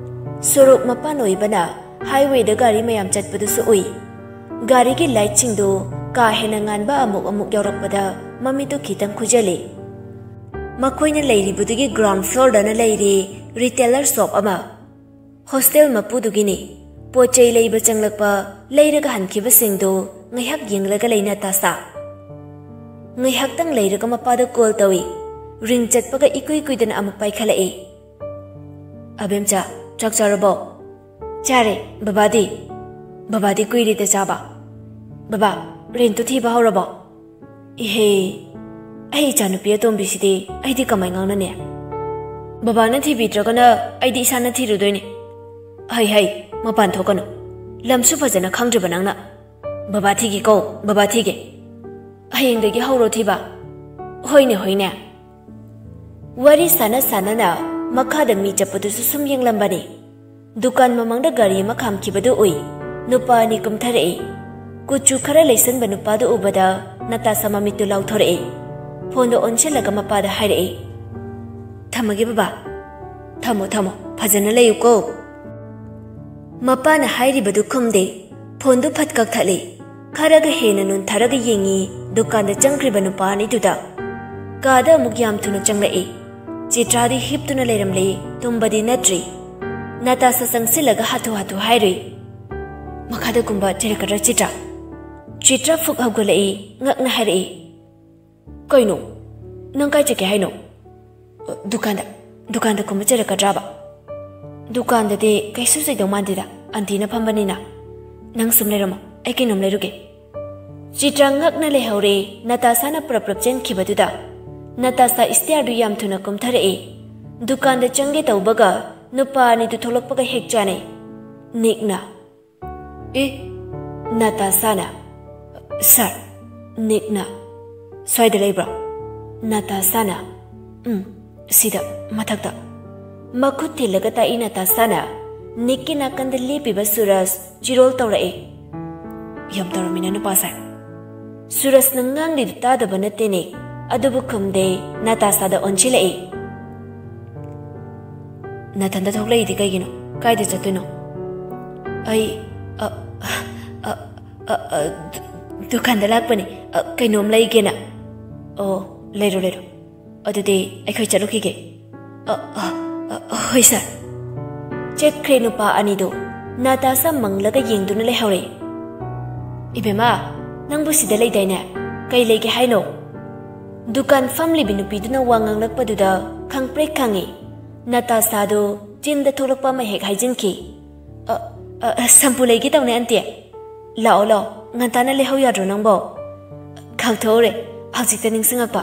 ꯁꯣꯔꯣꯛ ꯃꯄꯥꯟ ꯑꯣꯏꯕꯅ ꯍꯥꯏꯋꯦꯗ ꯒꯥꯔꯤ ꯃꯌꯥꯝ ꯆꯠꯄꯗꯨꯁꯨ ꯎꯏ꯫ ꯒꯥꯔꯤꯒꯤ ꯂꯥꯏꯠꯁꯤꯡꯗꯨ ꯀꯥ ꯍꯦꯟꯅ ꯉꯥꯟꯕ ꯑꯃꯨꯛ ꯑꯃꯨꯛ ꯌꯥꯎꯔꯛꯄꯗ ꯃꯃꯤꯠꯇꯨ ꯈꯤꯇꯪ ꯈꯨꯖꯜꯂꯤ꯫ ꯃꯈꯣꯏꯅ ꯂꯩꯔꯤꯕꯗꯨꯒꯤ ꯒ꯭ꯔꯥꯎꯟ ꯐ꯭ꯂꯣꯔꯗꯅ ꯂꯩꯔꯤ ꯔꯤꯇꯦꯂꯔ ꯁꯣꯞ ꯑꯃ꯫ ꯍꯣꯁꯇꯦꯜ ꯃꯄꯨꯗꯨꯒꯤꯅꯤ꯫ ꯄꯣꯠ ꯆꯩ ꯂꯩꯕ ꯆꯪꯂꯛꯄ, ꯂꯩꯔꯒ ꯍꯟꯈꯤꯕꯁꯤꯡꯗꯨ ꯉꯥꯏꯍꯥꯛ ꯌꯦꯡꯂꯒ ꯂꯩ ꯅꯥꯇꯥꯁꯥ꯫ ꯉꯥꯏꯍꯥꯛꯇꯪ ꯂꯩꯔꯒ ꯃꯄꯥꯗ ꯀꯣꯜ ꯇꯧꯏ꯫ ꯔꯤꯡ ꯆꯠꯄꯒ ꯏꯀꯨꯏ ꯀꯨꯏꯗꯅ ꯑꯃꯨꯛ ꯄꯥꯏꯈꯠꯂꯛꯏ꯫ "ꯑꯕꯦꯝꯆꯥ, ꯆꯥꯛ ꯆꯥꯔꯕꯣ?" "ꯆꯥꯔꯦ꯫ ꯕꯕꯥꯗꯤ?" "ꯕꯕꯥꯗꯤ ꯀꯨꯏꯔꯦꯗ ꯆꯥꯕ꯫ ꯕꯕꯥ, ꯔꯦꯟꯇꯨ ꯊꯤꯕ ꯍꯧꯔꯕꯣ?" "ꯏꯍꯦ, ꯑꯩ ꯏꯆꯥꯅꯨꯄꯤ ꯑꯇꯣꯝꯕꯤꯁꯤꯗꯤ ꯑꯩꯗꯤ ꯀꯃꯥꯏ ꯉꯥꯡꯅꯅꯤ? ꯕꯕꯥꯅ ꯊꯤꯕꯤꯗ꯭ꯔꯒꯅ ꯑꯩꯗꯤ ꯏꯁꯥꯅ ꯊꯤꯔꯨꯗꯣꯏꯅꯤ꯫ ꯍꯩ ꯍꯩ, ꯃꯄꯥꯟ ꯊꯣꯛꯀꯅꯨ꯫ ꯂꯝꯁꯨ ꯐꯖꯅ ꯈꯪꯗ꯭ꯔꯤꯕ ꯅꯪꯅ꯫ ꯕꯕꯥ ꯊꯤꯒꯦꯀꯣ, ꯕꯕꯥ ꯊꯤꯒꯦ꯫ ꯍꯌꯦꯡꯗꯒꯤ ꯍꯧꯔꯣ ꯊꯤꯕ꯫" "ꯍꯣꯏꯅꯦ, ꯍꯣꯏꯅꯦ꯫" ꯋꯥꯔꯤ ꯁꯥꯟꯅ ꯁꯥꯟꯅꯅ ꯃꯈꯥꯗ ꯃꯤ ꯆꯠꯄꯗꯨꯁꯨ ꯁꯨꯝ ꯌꯦꯡꯂꯝꯕꯅꯤ꯫ ꯗꯨꯀꯥꯟ ꯃꯃꯥꯡꯗ ꯒꯥꯔꯤ ꯑꯃ ꯈꯥꯝꯈꯤꯕꯗꯨ ꯎꯏ꯫ ꯅꯨꯄꯥ ꯑꯅꯤ ꯀꯨꯝꯊꯔꯛꯏ꯫ ꯀꯨꯆꯨ ꯈꯔ ꯂꯩꯁꯟꯕ ꯅꯨꯄꯥꯗꯨ ꯎꯕꯗ ꯅꯥꯇꯥꯁꯥ ꯃꯃꯤꯠꯇꯨ ꯂꯥꯎꯊꯣꯔꯛꯏ꯫ ꯐꯣꯟꯗꯣ ꯑꯣꯟꯁꯤꯜꯂꯒ ꯃꯄꯥꯗ ꯍꯥꯏꯔꯛꯏ, "ꯊꯝꯃꯒꯦ ꯕꯕꯥ꯫" "ꯊꯝꯃꯣ, ꯊꯝꯃꯣ, ꯐꯖꯅ ꯂꯩꯌꯨꯀꯣ꯫" ꯃꯄꯥꯅ ꯍꯥꯏꯔꯤꯕꯗꯨ ꯈꯨꯝꯗꯦ꯫ ꯐꯣꯟꯗꯨ ꯐꯠ ꯀꯛꯊꯠꯂꯤ꯫ ꯈꯔꯒ ꯍꯦꯟꯅ ꯅꯣꯟꯊꯔꯒ ꯌꯦꯡꯉꯤ, ꯗꯨꯀꯥꯟꯗ ꯆꯪꯈ꯭ꯔꯤꯕ ꯅꯨꯄꯥ ꯑꯅꯤꯗꯨꯗ꯫ ꯀꯥꯗ ꯑꯃꯨꯛ ꯌꯥꯝ ꯊꯨꯅ ꯆꯪꯂꯛꯏ꯫ ꯆꯤꯇ꯭ꯔꯥꯗꯤ ꯍꯤꯞꯇꯨꯅ ꯂꯩꯔꯝꯂꯦ, ꯇꯨꯝꯕꯗꯤ ꯅꯠꯇ꯭ꯔꯤ꯫ ꯅꯥꯇꯥꯁꯥ ꯆꯪꯁꯤꯜꯂꯒ ꯍꯥꯊꯨ ꯍꯥꯊꯨ ꯍꯥꯏꯔꯨꯏ, "ꯃꯈꯥꯗ ꯀꯨꯝꯕ ꯆꯩꯔꯛꯀꯗ꯭ꯔꯥ ꯆꯤꯇ꯭ꯔꯥ?" ꯆꯤꯇ꯭ꯔꯥ ꯐꯨꯛ ꯍꯧꯒꯠꯂꯛꯏ, ꯉꯛꯅ ꯍꯥꯏꯔꯛꯏ, "ꯀꯩꯅꯣ? ꯅꯪ ꯀꯥꯏ ꯆꯠꯀꯦ ꯍꯥꯏꯅꯣ?" "ꯗꯨꯀꯥꯟꯗ, ꯗꯨꯀꯥꯟꯗ ꯀꯨꯝꯕ ꯆꯩꯔꯛꯀꯗ꯭ꯔꯥꯕ?" "ꯗꯨꯀꯥꯟꯗꯗꯤ ꯀꯩꯁꯨ ꯆꯩꯗꯧ ꯃꯥꯟꯗꯦꯗ, ꯑꯟꯇꯤꯅ ꯐꯝꯕꯅꯤꯅ꯫ ꯅꯪ ꯁꯨꯝ ꯂꯩꯔꯝꯃꯣ, ꯑꯩ ꯀꯩꯅꯣꯝ ꯂꯩꯔꯨꯒꯦ꯫" ꯆꯤꯇ꯭ꯔꯥ ꯉꯛꯅ ꯂꯩꯍꯧꯔꯦ꯫ ꯅꯥꯇꯥꯁꯥꯅ ꯄ꯭ꯔꯞ ꯄ꯭ꯔꯞ ꯆꯦꯟꯈꯤꯕꯗꯨꯗ꯫ ꯅꯥꯇꯥꯁꯥ ꯏꯁꯇꯤꯌꯥꯔꯗꯨ ꯌꯥꯝ ꯊꯨꯅ ꯀꯨꯝꯊꯔꯛꯏ꯫ ꯗꯨꯀꯥꯟꯗ ꯆꯪꯒꯦ ꯇꯧꯕꯒ ꯅꯨꯄꯥ ꯑꯅꯤꯗꯨ ꯊꯣꯛꯂꯛꯄꯒ ꯍꯦꯛ ꯆꯥꯅꯩ꯫ ꯅꯤꯛꯅ꯫ ꯑꯦ, ꯅꯥꯇꯥꯁꯥꯅ? ꯁꯥꯔ, ꯅꯤꯛꯅ ꯁ꯭ꯋꯥꯏꯗ ꯂꯩꯕ꯭ꯔꯣ? ꯅꯥꯇꯥꯁꯥꯅ? ꯎꯝ, ꯁꯤꯗ, ꯃꯊꯛꯇ꯫ ꯃꯈꯨꯠ ꯊꯤꯜꯂꯒ ꯇꯥꯛꯏ ꯅꯥꯇꯥꯁꯥꯅ꯫ ꯅꯤꯛꯀꯤ ꯅꯥꯀꯟꯗ ꯂꯦꯞꯄꯤꯕ ꯁꯨꯔꯖ ꯆꯤꯔꯣꯜ ꯇꯧꯔꯛꯏ꯫ ꯌꯥꯝ ꯇꯧꯔꯝꯃꯤꯅ ꯅꯨꯄꯥꯁꯦ꯫ ꯁꯨꯔꯖꯅ ꯉꯥꯡꯂꯤꯗꯨ ꯇꯥꯗꯕ ꯅꯠꯇꯦꯅꯦ, ꯑꯗꯨꯕꯨ ꯈꯨꯝꯗꯦ꯫ ꯅꯥꯇꯥꯁꯥꯗ ꯑꯣꯟꯁꯤꯜꯂꯛꯏ꯫ "ꯅꯊꯟꯗ ꯊꯣꯛꯂꯛꯏꯗꯤ ꯀꯩꯒꯤꯅꯣ? ꯀꯥꯏꯗ ꯆꯠꯇꯣꯏꯅꯣ?" "ꯑꯩ, ꯑ, ꯑ, ꯑ, ꯑ, ꯗꯨ-, ꯗꯨꯀꯥꯟꯗ ꯂꯥꯛꯄꯅꯦ꯫ ꯑ, ꯀꯩꯅꯣꯝ ꯂꯩꯒꯦꯅ꯫" "ꯑꯣ, ꯂꯩꯔꯣ, ꯂꯩꯔꯣ꯫ ꯑꯗꯨꯗꯤ ꯑꯩꯈꯣꯏ ꯆꯠꯂꯨꯈꯤꯒꯦ꯫" "ꯑ, ꯑ, ꯑ, ꯍꯣꯏ, ꯁꯥꯔ꯫" ꯆꯠꯈ꯭ꯔꯦ ꯅꯨꯄꯥ ꯑꯅꯤꯗꯨ꯫ ꯅꯥꯇꯥꯁꯥ ꯃꯪꯂꯒ ꯌꯦꯡꯗꯨꯅ ꯂꯩꯍꯧꯔꯦ꯫ "ꯏꯕꯦꯝꯃ, ꯅꯪꯕꯨ ꯁꯤꯗ ꯂꯩꯗꯥꯏꯅꯦ? ꯀꯩ ꯂꯩꯒꯦ ꯍꯥꯏꯅꯣ?" ꯗꯨꯀꯥꯟ ꯐꯝꯂꯤꯕꯤ ꯅꯨꯄꯤꯗꯨꯅ ꯋꯥ ꯉꯥꯡꯂꯛꯄꯗꯨꯗ ꯈꯪꯄ꯭ꯔꯦꯛ ꯈꯪꯉꯤ꯫ ꯅꯥꯇꯥꯁꯥꯗꯨ ꯆꯤꯟꯗ ꯊꯣꯛꯂꯛꯄ ꯑꯃ ꯍꯦꯛ ꯍꯥꯏꯖꯤꯟꯈꯤ꯫ "ꯑ, ꯑ, ꯑ, ꯁꯝꯄꯨ ꯂꯩꯒꯦ ꯇꯧꯅꯦ, ꯑꯟꯇꯤ꯫" "ꯂꯥꯛꯑꯣ, ꯂꯥꯛꯑꯣ, ꯉꯟꯇꯥꯅ ꯂꯩꯍꯧ ꯌꯥꯗ꯭ꯔꯣ ꯅꯪꯕꯣ?" "ꯈꯥꯎꯊꯣꯛꯎꯔꯦ, ꯍꯧꯖꯤꯛꯇ ꯅꯤꯡꯁꯤꯡꯉꯛꯄ꯫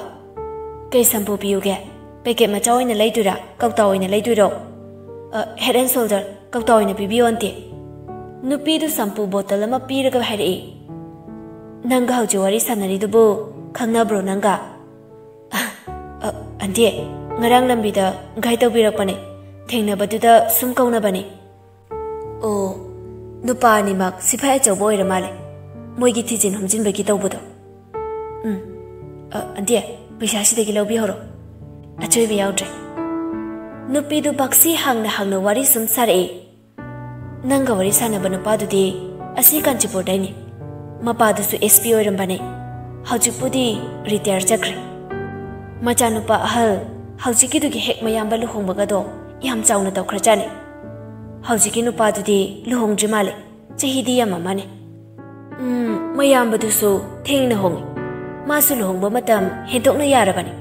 ꯀꯩ ꯁꯝꯄꯨ ꯄꯤꯌꯨꯒꯦ? ꯄꯦꯀꯦꯠ ꯃꯆꯥ ꯑꯣꯏꯅ ꯂꯩꯗꯣꯏꯔꯥ, ꯀꯧꯇꯥ ꯑꯣꯏꯅ ꯂꯩꯗꯣꯏꯔꯣ?" "ꯑ, Head and Shoulder, ꯀꯧꯇꯥ ꯑꯣꯏꯅ ꯄꯤꯕꯤꯌꯣ, ꯑꯟꯇꯤ꯫" ꯅꯨꯄꯤꯗꯨ ꯁꯝꯄꯨ ꯕꯣꯇꯜ ꯑꯃ ꯄꯤꯔꯒ ꯍꯥꯏꯔꯛꯏ꯫ "ꯅꯪꯒ ꯍꯧꯖꯤꯛ ꯋꯥꯔꯤ ꯁꯥꯟꯅꯔꯤꯗꯨꯕꯨ ꯈꯪꯅꯕ꯭ꯔꯣ ꯅꯪꯒ?" "ꯑ, ꯑ, ꯑꯟꯇꯤ, ꯉꯔꯥꯡ ꯂꯝꯕꯤꯗ ꯒꯥꯏꯗ ꯇꯧꯕꯤꯔꯛꯄꯅꯦ꯫ ꯊꯦꯡꯅꯕꯗꯨꯗ ꯁꯨꯝ ꯀꯧꯅꯕꯅꯦ꯫" "ꯑꯣ, ꯅꯨꯄꯥ ꯑꯅꯤꯃꯛ ꯁꯤꯐꯥꯏ ꯑꯆꯧꯕ ꯑꯣꯏꯔ ꯃꯥꯜꯂꯦ, ꯃꯣꯏꯒꯤ ꯊꯤꯖꯤꯟ ꯍꯨꯝꯖꯤꯟꯕꯒꯤ ꯇꯧꯕꯗꯣ꯫" "ꯎꯝ, ꯑ, ꯑꯟꯇꯤ, ꯄꯩꯁꯥ ꯁꯤꯗꯒꯤ ꯂꯧꯕꯤꯍꯧꯔꯣ, ꯑꯆꯣꯏꯕ ꯌꯥꯎꯗ꯭ꯔꯦ꯫" ꯅꯨꯄꯤꯗꯨ ꯕꯥꯛꯁꯤ ꯍꯥꯡꯅ ꯍꯥꯡꯅ ꯋꯥꯔꯤ ꯁꯨꯝ ꯁꯥꯔꯛꯏ꯫ "ꯅꯪꯒ ꯋꯥꯔꯤ ꯁꯥꯟꯅꯕ ꯅꯨꯄꯥꯗꯨꯗꯤ ꯑꯁꯤ ꯀꯥꯟꯆꯤꯄꯨꯔꯗꯩꯅꯤ꯫ ꯃꯄꯥꯗꯨꯁꯨ S P ꯑꯣꯏꯔꯝꯕꯅꯦ꯫ ꯍꯧꯖꯤꯛꯄꯨꯗꯤ ꯔꯤꯇꯥꯌꯔ ꯆꯠꯈ꯭ꯔꯦ꯫ ꯃꯆꯥꯅꯨꯄꯥ ꯑꯍꯜ, ꯍꯧꯖꯤꯛꯀꯤꯗꯨꯒꯤ ꯍꯦꯛ ꯃꯌꯥꯝꯕ ꯂꯨꯍꯣꯡꯕꯒꯗꯣ ꯌꯥꯝ ꯆꯥꯎꯅ ꯇꯧꯈ꯭ꯔꯖꯥꯠꯅꯤ꯫ ꯍꯧꯖꯤꯛꯀꯤ ꯅꯨꯄꯥꯗꯨꯗꯤ ꯂꯨꯍꯣꯡꯗ꯭ꯔꯤ ꯃꯥꯜꯂꯦ, ꯆꯍꯤꯗꯤ ꯌꯥꯝꯃꯝꯃꯅꯤ꯫ ꯎꯝ, ꯃꯌꯥꯝꯕꯗꯨꯁꯨ ꯊꯦꯡꯅ ꯍꯣꯡꯉꯤ꯫ ꯃꯥꯁꯨ ꯂꯨꯍꯣꯡꯕ ꯃꯇꯝ ꯍꯦꯟꯗꯣꯛꯅ ꯌꯥꯔꯕꯅꯤ꯫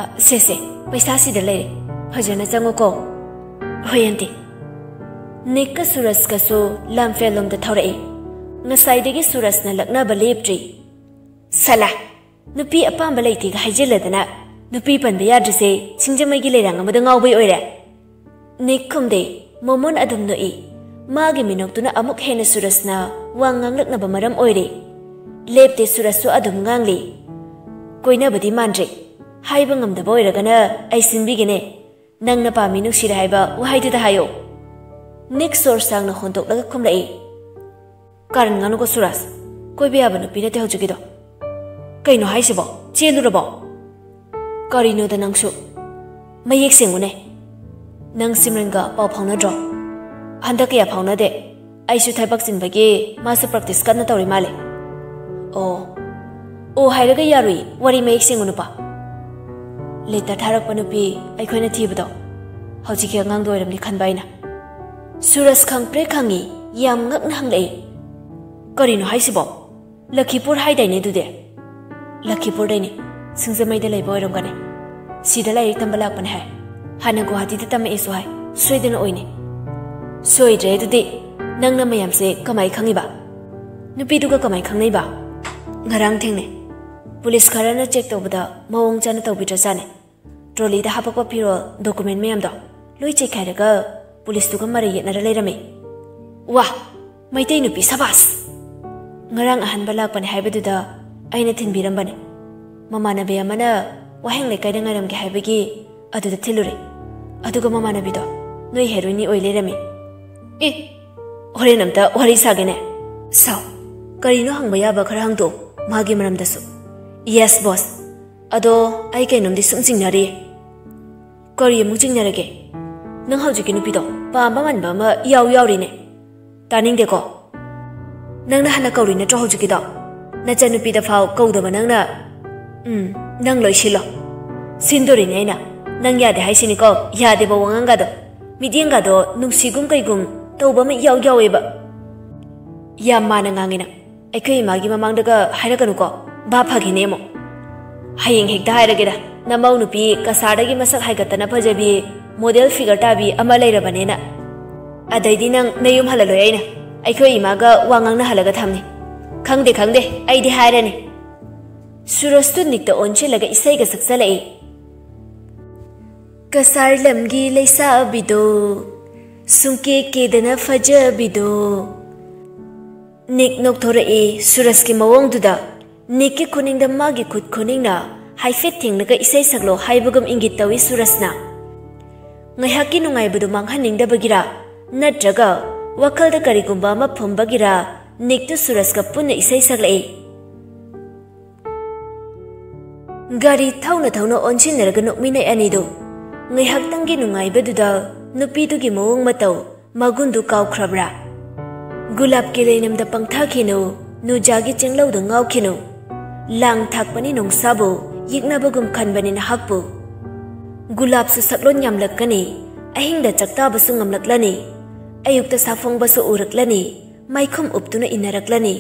ꯑ, ꯁꯦ, ꯁꯦ, ꯄꯩꯁꯥ ꯁꯤꯗ ꯂꯩꯔꯦ, ꯐꯖꯅ ꯆꯪꯉꯨꯀꯣ꯫" "ꯍꯣꯏ, ꯑꯟꯇꯤ꯫" ꯅꯤꯛꯀ ꯁꯨꯔꯖꯀꯁꯨ ꯂꯝꯐꯦꯜꯂꯣꯝꯗ ꯊꯧꯔꯛꯏ꯫ ꯉꯁꯥꯏꯗꯒꯤ ꯁꯨꯔꯖꯅ ꯂꯛꯅꯕ ꯂꯦꯞꯇ꯭ꯔꯤ꯫ "ꯁꯂꯥ, ꯅꯨꯄꯤ ꯑꯄꯥꯝꯕ ꯂꯩꯇꯦꯒ ꯍꯥꯏꯖꯤꯜꯂꯗꯅ, ꯅꯨꯄꯤ ꯄꯟꯕ ꯌꯥꯗ꯭ꯔꯤꯁꯦ ꯁꯤꯡꯖꯃꯩꯒꯤ ꯂꯩꯔꯥꯡ ꯑꯃꯗ ꯉꯥꯎꯕꯩ ꯑꯣꯏꯔꯦ?" ꯅꯤꯛ ꯈꯨꯝꯗꯦ꯫ ꯃꯣꯃꯣꯟ ꯑꯗꯨꯝ ꯅꯣꯛꯏ꯫ ꯃꯥꯒꯤ ꯃꯤꯅꯣꯛꯇꯨꯅ ꯑꯃꯨꯛ ꯍꯦꯟꯅ ꯁꯨꯔꯖꯅ ꯋꯥ ꯉꯥꯡꯂꯛꯅꯕ ꯃꯔꯝ ꯑꯣꯏꯔꯦ꯫ ꯂꯦꯞꯇꯦ, ꯁꯨꯔꯖꯁꯨ ꯑꯗꯨꯝ ꯉꯥꯡꯂꯤ꯫ ꯀꯣꯏꯅꯕꯗꯤ ꯃꯥꯟꯗ꯭ꯔꯦ꯫ ꯍꯥꯏꯕ ꯉꯝꯗꯕ ꯑꯣꯏꯔꯒꯅ ꯑꯩ ꯁꯤꯟꯕꯤꯒꯦꯅꯦ꯫ ꯅꯪꯅ ꯄꯥꯝꯃꯤ ꯅꯨꯡꯁꯤꯔꯦ ꯍꯥꯏꯕ ꯋꯥꯍꯩꯗꯨꯗ ꯍꯥꯏꯌꯣ꯫ ꯅꯤꯛ ꯁꯣꯔ ꯁꯥꯡꯅ ꯍꯣꯟꯗꯣꯛꯂꯒ ꯈꯨꯝꯂꯛꯏ꯫ ꯀꯥꯔꯟ ꯉꯥꯅꯨꯀꯣ ꯁꯨꯔꯖ, ꯀꯣꯏꯕ ꯌꯥꯕ ꯅꯨꯄꯤ ꯅꯠꯇꯦ ꯍꯧꯖꯤꯛꯀꯤꯗꯣ꯫ ꯀꯩꯅꯣ ꯍꯥꯏꯁꯤꯕꯣ? ꯆꯦꯜꯂꯨꯔꯕꯣ? ꯀꯔꯤꯅꯣꯗ ꯅꯪꯁꯨ? ꯃꯌꯦꯛ ꯁꯦꯡꯉꯨꯅꯦ꯫ ꯅꯪ ꯁꯤꯝꯔꯟꯒ ꯄꯥꯎ ꯐꯥꯎꯅꯗ꯭ꯔꯣ? ꯍꯟꯗꯛ ꯀꯌꯥ ꯐꯥꯎꯅꯗꯦ꯫ ꯑꯩꯁꯨ ꯊꯕꯛ ꯆꯤꯟꯕꯒꯤ ꯃꯥꯁꯨ practice ꯀꯟꯅ ꯇꯧꯔꯤ ꯃꯥꯜꯂꯦ꯫ ꯑꯣ꯫ ꯑꯣ ꯍꯥꯏꯔꯒ ꯌꯥꯔꯨꯏ, ꯋꯥꯔꯤ ꯃꯌꯦꯛ ꯁꯦꯡꯉꯨ ꯅꯨꯄꯥ꯫ Letter ꯊꯥꯔꯛꯄ ꯅꯨꯄꯤ ꯑꯩꯈꯣꯏꯅ ꯊꯤꯕꯗꯣ ꯍꯧꯖꯤꯛꯀꯤ ꯑꯉꯥꯡꯗꯣ ꯑꯣꯏꯔꯝꯅꯤ ꯈꯟꯕ ꯑꯩꯅ꯫ ꯁꯨꯔꯖ ꯈꯪꯄ꯭ꯔꯦ ꯈꯪꯉꯤ, ꯌꯥꯝ ꯉꯛꯅ ꯍꯪꯂꯛꯏ꯫ ꯀꯔꯤꯅꯣ ꯍꯥꯏꯁꯤꯕꯣ? ꯂꯈꯤꯄꯨꯔ ꯍꯥꯏꯗꯥꯏꯅꯦ ꯑꯗꯨꯗꯤ? ꯂꯈꯤꯄꯨꯔꯗꯩꯅꯦ꯫ ꯁꯤꯡꯖꯃꯩꯗ ꯂꯩꯕ ꯑꯣꯏꯔꯝꯒꯅꯤ꯫ ꯁꯤꯗ ꯂꯥꯏꯔꯤꯛ ꯇꯝꯕ ꯂꯥꯛꯄꯅꯦ ꯍꯥꯏ꯫ ꯍꯥꯟꯅ ꯒꯨꯋꯥꯍꯥꯇꯤꯗ ꯇꯝꯃꯛꯑꯦꯁꯨ ꯍꯥꯏ꯫ ꯁꯣꯏꯗꯅ ꯑꯣꯏꯅꯤ꯫ ꯁꯣꯏꯗ꯭ꯔꯦ ꯑꯗꯨꯗꯤ꯫ ꯅꯪꯅ ꯃꯌꯥꯝꯁꯦ ꯀꯃꯥꯏ ꯈꯪꯉꯤꯕ? ꯅꯨꯄꯤꯗꯨꯒ ꯀꯃꯥꯏ ꯈꯪꯅꯩꯕ? ꯉꯔꯥꯡ ꯊꯦꯡꯅꯩ꯫ ꯄꯨꯂꯤꯁ ꯈꯔꯅ check ꯇꯧꯕꯗ ꯃꯑꯣꯡ ꯆꯥꯅ ꯇꯧꯕꯤꯗ꯭ꯔꯖꯥꯠꯅꯦ꯫ Trolley ꯗ ꯍꯥꯄꯛꯄ ꯐꯤꯔꯣꯜ, document ꯃꯌꯥꯝꯗꯣ ꯂꯣꯏ ꯆꯦꯛꯈꯥꯏꯔꯒ ꯄꯨꯂꯤꯁꯇꯨꯒ ꯃꯔꯩ ꯌꯦꯠꯅꯔ ꯂꯩꯔꯝꯃꯤ꯫ ꯋꯥ! ꯃꯩꯇꯩ ꯅꯨꯄꯤ ꯁꯕꯥꯁ! ꯉꯔꯥꯡ ꯑꯍꯥꯟꯕ ꯂꯥꯛꯄꯅꯦ ꯍꯥꯏꯕꯗꯨꯗ ꯑꯩꯅ ꯊꯤꯟꯕꯤꯔꯝꯕꯅꯦ꯫ ꯃꯃꯥꯟꯅꯕꯤ ꯑꯃꯅ ꯋꯥꯍꯦꯡ ꯂꯩꯀꯥꯏꯗ ꯉꯥꯏꯔꯝꯒꯦ ꯍꯥꯏꯕꯒꯤ ꯑꯗꯨꯗ ꯊꯤꯜꯂꯨꯔꯦ꯫ ꯑꯗꯨꯒ ꯃꯃꯥꯟꯅꯕꯤꯗꯣ ꯅꯣꯏ heroine ꯅꯤ ꯑꯣꯏ ꯂꯩꯔꯝꯃꯤ꯫ ꯑꯦ, ꯍꯣꯔꯦꯟ ꯑꯝꯇ ꯋꯥꯔꯤ ꯁꯥꯒꯦꯅꯦ꯫ ꯁꯥꯎ, ꯀꯔꯤꯅꯣ ꯍꯪꯕ ꯌꯥꯕ ꯈꯔ ꯍꯪꯗꯣꯛꯑꯣ ꯃꯥꯒꯤ ꯃꯔꯝꯗꯁꯨ꯫ Yes boss꯫ ꯑꯗꯣ ꯑꯩ ꯀꯩꯅꯣꯝꯗꯤ ꯁꯨꯝ ꯆꯤꯡꯅꯔꯤ꯫ ꯀꯔꯤ ꯑꯃꯨꯛ ꯆꯤꯡꯅꯔꯒꯦ? ꯅꯪ ꯍꯧꯖꯤꯛꯀꯤ ꯅꯨꯄꯤꯗꯣ ꯄꯥꯝꯕ ꯃꯥꯟꯕ ꯑꯃ ꯏꯌꯥꯎ ꯌꯥꯎꯔꯤꯅꯦ꯫ ꯇꯥꯅꯤꯡꯗꯦꯀꯣ꯫ ꯅꯪꯅ ꯍꯥꯟꯅ ꯀꯧꯔꯤ ꯅꯠꯇ꯭ꯔꯣ ꯍꯧꯖꯤꯛꯀꯤꯗꯣ? ꯅꯆꯟꯅꯨꯄꯤꯗ ꯐꯥꯎ ꯀꯧꯗꯕ ꯅꯪꯅ꯫ ꯎꯝ, ꯅꯪ ꯂꯣꯏ ꯁꯤꯜꯂꯣ꯫ ꯁꯤꯟꯗꯣꯔꯤꯅꯦ ꯑꯩꯅ꯫ ꯅꯪ ꯌꯥꯗꯦ ꯍꯥꯏꯁꯤꯅꯤꯀꯣ, ꯌꯥꯗꯦꯕ ꯋꯥꯉꯥꯡꯒꯗꯣ꯫ ꯃꯤꯠꯌꯦꯡꯒꯗꯣ ꯅꯨꯡꯁꯤꯒꯨꯝ ꯀꯩꯒꯨꯝ ꯇꯧꯕ ꯑꯃ ꯏꯌꯥꯎ ꯌꯥꯎꯋꯦꯕ꯫ ꯌꯥꯝ ꯃꯥꯟꯅ ꯉꯥꯡꯉꯤ ꯅꯪ꯫ ꯑꯩꯈꯣꯏ ꯏꯃꯥꯒꯤ ꯃꯃꯥꯡꯗꯒ ꯍꯥꯏꯔꯛꯀꯅꯨꯀꯣ, ꯚꯥꯞ ꯐꯈꯤꯅꯦ ꯑꯃꯨꯛ꯫ ꯍꯌꯦꯡ ꯍꯦꯛꯇ ꯍꯥꯏꯔꯒꯦꯗ, ꯅꯃꯧ ꯅꯨꯄꯤ ꯀꯁꯥꯔꯗꯒꯤ ꯃꯁꯛ ꯍꯥꯏꯒꯠꯇꯅ ꯐꯖꯕꯤ, model figure ꯇꯥꯕꯤ ꯑꯃ ꯂꯩꯔꯕꯅꯦꯅ꯫ ꯑꯗꯩꯗꯤ ꯅꯪ ꯅꯌꯨꯝ ꯍꯜꯂꯂꯣꯏ ꯑꯩꯅ꯫ ꯑꯩꯈꯣꯏ ꯏꯃꯥꯒ ꯋꯥ ꯉꯥꯡꯅꯍꯜꯂꯒ ꯊꯝꯅꯤ꯫ ꯈꯪꯗꯦ, ꯈꯪꯗꯦ, ꯑꯩꯗꯤ ꯍꯥꯏꯔꯅꯤ꯫ ꯁꯨꯔꯖꯇꯨ ꯅꯤꯛꯇ ꯑꯣꯟꯁꯤꯜꯂꯒ ꯏꯁꯩꯒ ꯁꯛꯆꯜꯂꯛꯏ꯫ ꯀꯁꯥꯔ ꯂꯝꯒꯤ ꯂꯩꯁꯥꯕꯤꯗꯣ, ꯁꯨꯡꯀꯦ ꯀꯦꯗꯅ ꯐꯖꯕꯤꯗꯣ꯫ ꯅꯤꯛ ꯅꯣꯛꯊꯣꯔꯛꯏ ꯁꯨꯔꯖꯀꯤ ꯃꯑꯣꯡꯗꯨꯗ꯫ ꯅꯤꯛꯀꯤ ꯈꯨꯅꯤꯡꯗ ꯃꯥꯒꯤ ꯈꯨꯠ ꯈꯨꯅꯤꯡꯅ ꯍꯥꯏꯐꯦꯠ ꯊꯦꯡꯂꯒ ꯏꯁꯩ ꯁꯛꯂꯣ ꯍꯥꯏꯕꯒꯨꯝ ꯏꯪꯒꯤꯠ ꯇꯧꯏ ꯁꯨꯔꯖꯅ꯫ ꯉꯥꯏꯍꯥꯛꯀꯤ ꯅꯨꯡꯉꯥꯏꯕꯗꯨ ꯃꯥꯡꯍꯟꯅꯤꯡꯗꯕꯒꯤꯔ ꯅꯠꯇ꯭ꯔꯒ ꯋꯥꯈꯜꯗ ꯀꯔꯤꯒꯨꯝꯕ ꯑꯃ ꯐꯨꯝꯕꯒꯤꯔ ꯅꯤꯛꯇꯨ ꯁꯨꯔꯖꯀ ꯄꯨꯟꯅ ꯏꯁꯩ ꯁꯛꯂꯛꯏ꯫ ꯒꯥꯔꯤ ꯊꯧꯅ ꯊꯧꯅ ꯑꯣꯟꯁꯤꯟꯅꯔꯒ ꯅꯣꯛꯃꯤꯟꯅꯩ ꯑꯅꯤꯗꯨ꯫ ꯉꯥꯏꯍꯥꯛꯇꯪꯒꯤ ꯅꯨꯡꯉꯥꯏꯕꯗꯨꯗ ꯅꯨꯄꯤꯗꯨꯒꯤ ꯃꯑꯣꯡ ꯃꯇꯧ ꯃꯒꯨꯟꯗꯨ ꯀꯥꯎꯈ꯭ꯔꯕ꯭ꯔꯥ? ꯒꯨꯂꯥꯞꯀꯤ ꯂꯩꯅꯝꯗ ꯄꯪꯊꯥꯈꯤꯅꯨ, ꯅꯨꯖꯥꯒꯤ ꯆꯦꯡꯂꯧꯗ ꯉꯥꯎꯈꯤꯅꯨ꯫ ꯂꯥꯡ ꯊꯥꯛꯄꯅꯤ ꯅꯣꯡꯁꯥꯕꯨ ꯌꯦꯛꯅꯕꯒꯨꯝ ꯈꯟꯕꯅꯤ ꯅꯍꯥꯛꯄꯨ꯫ ꯒꯨꯂꯥꯞꯁꯨ ꯁꯛꯂꯣꯟ ꯌꯥꯝꯂꯛꯀꯅꯤ, ꯑꯍꯤꯡꯗ ꯆꯥꯛꯇꯥꯕꯁꯨ ꯉꯝꯂꯛꯂꯅꯤ, ꯑꯌꯨꯛꯇ ꯁꯥꯐꯣꯡꯕꯁꯨ ꯎꯔꯛꯂꯅꯤ, ꯃꯩꯈꯨꯝ ꯎꯞꯇꯨꯅ ꯏꯟꯅꯔꯛꯂꯅꯤ꯫